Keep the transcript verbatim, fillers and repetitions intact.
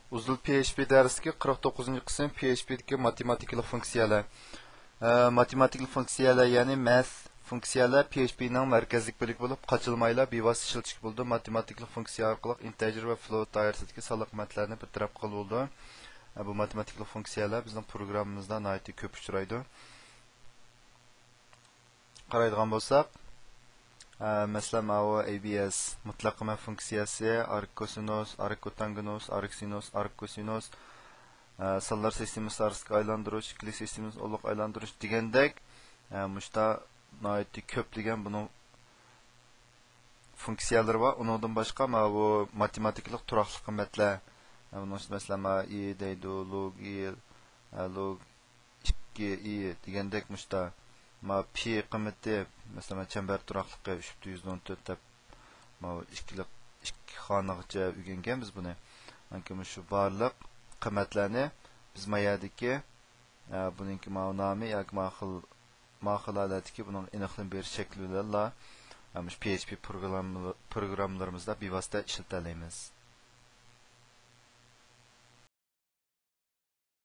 ئۇزۇل پي ئېچ پى دەرسلىكى قىرىق توققۇزىنچى قىسىم، پي ئېچ پى دىكى ماتېماتىكىلىق فۇنكسىيەلەر. ئە، ماتېماتىكىلىق فۇنكسىيەلەر، يەنى مەس فۇنكسىيەلەر پي ئېچ پى نىڭ مەركەزلىك بۆلىكى بولۇپ، قاچىلىمايلا بىۋاسىتە ئىشلىتىشكە بولىدۇ. ماتېماتىكىلىق فۇنكسىيە ئارقىلىق ئىنتېجېر ۋە فلوت دائىرىسىدىكى سانلىق قىممەتلەرنى بىر تەرەپ قىلغىلى بولىدۇ. ئە، بۇ ماتېماتىكىلىق فۇنكسىيەلەر بىزنىڭ پروگراممىمىزدا ناھايىتى كۆپ ئۇچرايدۇ. قارايدىغان بولساق، ئە، مەسىلەن، ماۋۇ ئەي بى ئەس، مۇتلەق قىممەت فۇنكسىيەسى، ئارك كوسىنۇس، ئارك كوتانگېنۇس، ئارك سىنۇس، ئارك كوسىنۇس، ئە، سانلار سىستېمىسى ئارىسىدىكى ئايلاندۇرۇش، ئىككىلىك سىستېمىسى ئۇلۇق ئايلاندۇرۇش دېگەندەك، ئە، مۇشتا ناھايىتى كۆپلىگەن بۇنىڭ فۇنكسىيەلىرى بار. ئۇنىڭدىن باشقا ماۋۇ ماتېماتىكىلىق تۇراقلىق قىممەتلەر، ئە، بۇنىڭ ئىچىدە، مەسىلەن، ماۋۇ ئى دەيدۇ، لوگ ئى، ئە، لوگ ئىككى ئى دېگەندەك مۇشتا. ما پى قىممىتى، مەسىلەن، چەمبەر تۇراقلىقى ئۈچ پۈتۈن يۈزدىن ئون تۆت دەپ، ما ئىككىلىك، ئىككى خانىغىچە ئۆگەنگەن بىز بۇنى. ئانكى مۇشۇ بارلىق قىممەتلەرنى بىز ما يەردىكى، ئە، بۇنىڭكى ماۋۇ نامى ياكى ما خىل، ما خىل ھالەتتىكى بۇنىڭ ئېنىقلىما بېرىش شەكلى بىلەنلا، ئە، مۇشۇ پي ئېچ پى پروگرامما-، پروگراممىلىرىمىزدا بىۋاسىتە ئىشلىتەلەيمىز.